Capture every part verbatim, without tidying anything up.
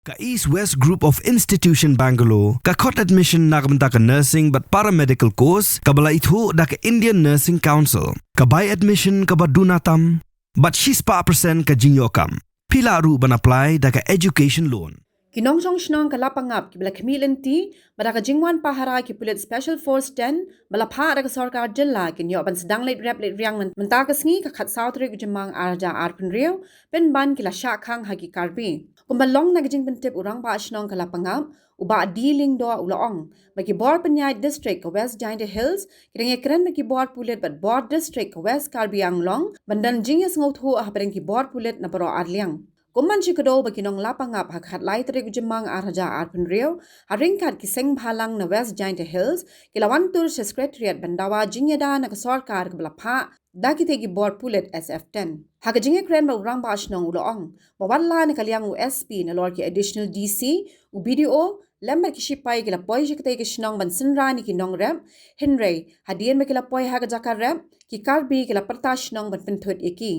Ka East West Group of Institution Bangalore ka khot admission na ka bynta ka nursing bad paramedical course kaba la ithuh da ka Indian Nursing Council. Ka bai admission kaba duna tam bad shispah percent ka jingïoh kam. Phi lah ruh ban apply da ka education loan. Ki nongshong shnong ka Lapangap kiba la khmih lynti ba da ka jingwan pahara ki pulit Special Force ten ba la phah da ka sorkar jylla kin ïoh ban sdang leit rep leit riang myn-, mynta ka sngi ka khatsaw tarik u Jymmang ar hajar arphew hynriew, pynban ki la shah khang ha ki Karbi. Kumba long na ka jingpyntip u rangbah shnong ka Lapangap, u Bah D Lyngdoh u la ong ba ki bor pynïaid district ka West Jaintia Hills ki dang ïakren bad ki bor pulit bad bor district ka West Karbi Anglong ban don jingïasngewthuh hapdeng ki bor pulit na baroh arliang. Kum ban shu kdew ba ki nong Lapangap ha ka khatlai tarik u Jymmang ar hajar arphew hynriew, ha ryngkat ki seng bhalang na West Jaintia Hills, ki la wan tur sha Secretariat ban dawa jingïada na ka sorkar kaba la phah da kitei ki bor pulit S F ten. Ha ka jingïakren bad u rangbah shnong u la ong ba wat la na ka liang u S P nalor ki Additional D C, u B D O lem bad ki shipai ki la poi sha katei ka shnong ban synran ïa ki nongrep, hynrei hadien ba ki la poi ha ka jaka rep, ki Karbi ki la pyrta shnong ban pynthut ïa ki.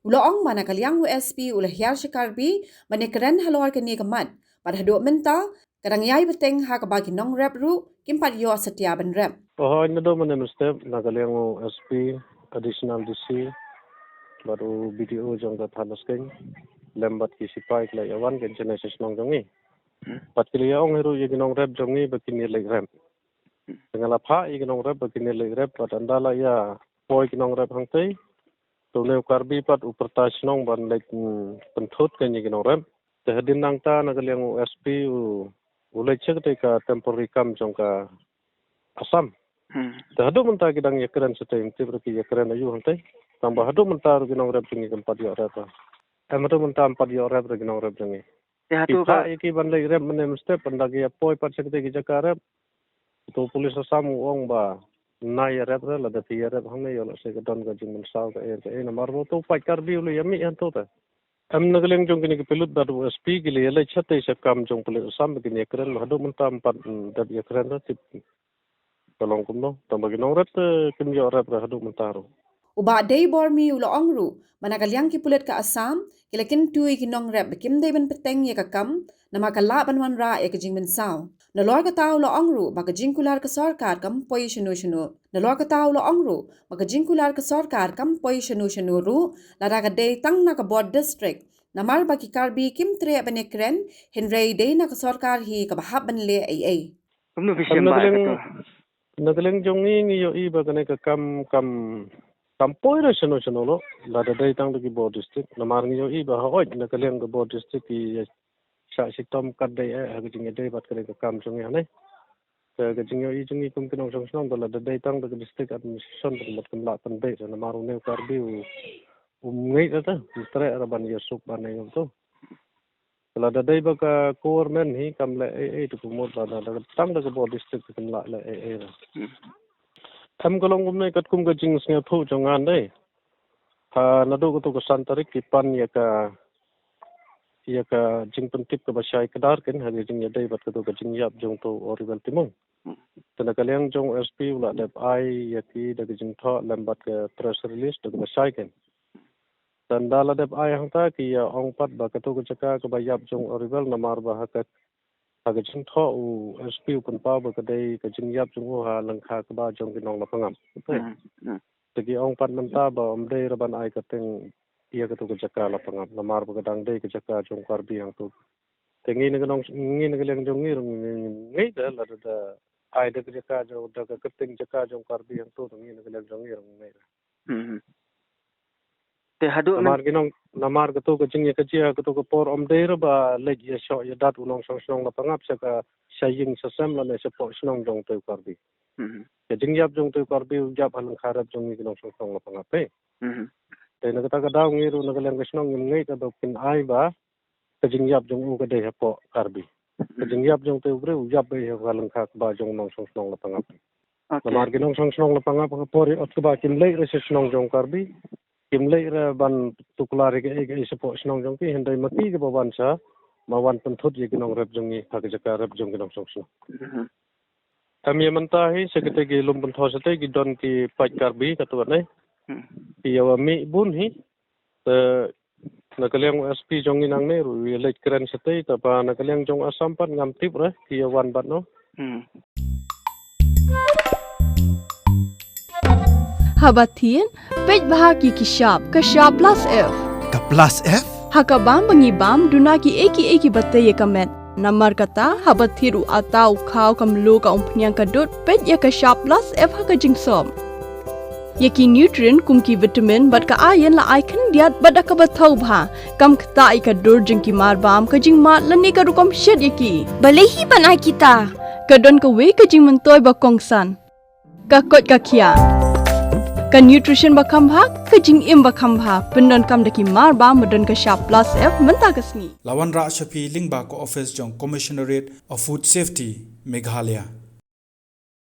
U la ong ba na ka liang u S P u la hiar sha Karbi ban ïakren halor kane ka mat, bad haduh mynta ka dang ïai bteng ha kaba ki nongrep ruh kim pat ïoh satia ban rep. Hooid, naduh mynne mynstep na ka liang u S P, Additional D C bad u B D O jong ka thana Skein lem bad ki shipai ki la ïawan kin jinai sha shnong jong ngi. Bad ki la ïa ong hi ruh ïa ki nongrep jong ngi ba kin ïa leit rep. Te nga la phah ïa ki nongrep ba kin ïa leit rep bad ynda la ïa poi ki nongrep hangtei, te une u Karbi pat u pyrta shnong ban leit, mm, pynthut kein ïa ki nongrep. Te hadien nangta na ka liang u S P u, u leit sha katei ka temporary camp jong ka Assam. Hmm. Te haduh mynta ki dang ïakren shatei, ym tip ruh ki ïakren aïu hangtei. Tang ba haduh mynta ruh ki nongrep jong ngi kim pat ïoh rep. Em, haduh mynta ym pat ïoh rep ruh ki nongrep jong ngi. Te haduh ki phah ïa ki ban leit rep mynne mynstep, ynda ki ïa poi pat sha katei ki jaka rep. Uto u police Assam u ong ba nai ïa rep re, lada phi ïa rep hangne ïoh lehse ka don ka jingmynsaw kaei kaei, namar ba uto u paid Karbi u la ïa mih hangto te. Em, na ka liang jong kine ki pulit bad u S P ki la ïa leit shatei sha camp jong pulit Assam ba kin ïakren, haduh mynta ym pat, mm, dep ïakren re, tip ka long kumno, tang ba ki nongrep te kim ïoh rep re haduh mynta ruh. U Bah Dei Bormi u la ong ruh ba na ka liang ki pulit ka Assam ki la kyntu ïa ki nongrep ba kim dei ban bteng ïa ka camp namar ka lah ban wanrah ïa ka jingmynsaw. Nalor kata u la ong ruh ba ka jingkular ka sorkar kam poi shano shano. Nalor kata u la ong ruh ba ka jingkular ka sorkar kam poi shano shano ruh lada ka dei tang na ka bor district. Namar ba ki Karbi kim treh ban ïakren, hynrei dei na ka sorkar hi kaba hap ban leh ei ei. Kumno phi shem ba kato? Na ka liang jong ngi ngi ïohi ba kane ka kam, kam, kam poi re shano shano lo, lada dei tang da ki bor district. Namar ngi ïohi ba hooid na ka liang ka bor district ki ïa shah shitom kat dei eh ha ka jingïadei bad kane ka kam jong ngi hangne. Ka, ka jingïohi jong ngi kum ki nongshong shnong ba lada dei tang da ka district administration ba ka mut kam lah pynbeit, namar une u Karbi u, um ngeit re te, um treh re ban ïasuk ban ïa ngam to. Lada dei ba ka government hi kam leh ei ei te ka mut ba da, da tang da ka bor district te kam lah leh ei ei re. Hmm. Em, ka long kumne katkum ka jingsngewthuh jong nga dei. Ha, naduh kato ka san tarik ki pan ïa ka, ïa ka jingpyntip kaba shai kdar kein ha ka jingïadei bad kato ka jingïap jong uto u Oriwel Timung. Hmm. Te na ka liang jong u S P u la dep ai ïa ki da ka jingthoh lem bad ka press release da kaba shai kein. Te ynda la dep ai hangta ki ïa ong pat ba kato ka jaka kaba ïap jong u Oriwel namar ba ha ka, ha ka jingthoh u S P u pynpaw ba ka dei ka jingïap jong u ha lyngkha kba jong ki nong Lapangap. Hmm, hmm. Te ki ong pat mynta ba ym dei re ban ai kyrteng ïa kato ka jaka Lapangap namar ba ka dang dei ka jaka jong Karbi hangto. Te ngi na ka nong, ngi na ka liang jong ngi ruh ngi, ngi, ngi da lada da ai da ka jaka jong, da ka kyrteng jaka jong Karbi hangto, te ngi na ka liang jong ngi ruh ngi da. Hmm. Te haduh namar ki nong, namar kato ka jingïakajia kato ka por ym dei re ba leit ïashoh ïadat u nongshong shnong Lapangap sha ka, sha ïing sha sem lane shapoh shnong jong uto u Karbi. Hmm. Ka jingïap jong uto u Karbi u ïap ha lyngkha rep jong ngi ki nongshong shnong Lapangap, eh. Hmm. Te na kata ka daw ngi ruh na ka liang ka shnong ngim ngeit ba kin ai ba ka jingïap jong u ka dei hapoh Karbi. Ka jingïap jong uto u briew u ïap beit ha lyngkha kba jong u nongshong shnong Lapangap. Okay. Namar ki nongshong shnong Lapangap ha ka por ïa ot kba kim leit re sha shnong jong Karbi, kim leit re ban tuklar ïa kaei kaei shapoh shnong jong ki, hynrei ma ki kiba wan sha, ma wan pynthut ïa ki nongrep jong ngi ha ka jaka rep jong ki nongshong shnong. Mhm. Em, ïa mynta hi sha katei ki lum pynthor shatei ki don ki paid Karbi katto katne. Hmm. Ki ïa wa mih bun hi. Te Na ka liang u S P jong ngi nangne ruh u leit kren shatei, tangba na ka liang jong Assam pat ngam tip re ki ïa wan bad no. Hmm. Haba thied, peit bha ki ki shap, ka shap plus F. Ka plus F? Ha ka bam ba ngi bam, duna ki ei ki ei kiba tei ïa ka met. Namar kata, haba thied u atta, u khaw, ka mluh, ka umphniang, ka dud, peit ïa ka shap plus F ha ka jingsop. Ïa ki nutrient kum ki vitamin bad ka iron la ai khyndiat bad da kaba thaw bha. Kam ktah ïa ka dur jong ki marbam, ka jingmad lane ka rukom shet ïa ki. Balei hi ban ai kita? Ka don kawei ka jingmyntoi ba kongsan. Ka koit ka khiah. Ka nutrition ba kham bha, ka jingim ba kham bha. Pyndonkam da ki marbam ba don ka shap plus F mynta ka sngi. La wanrah sha phi lyngba ka office jong Commissionerate of Food Safety, Meghalaya.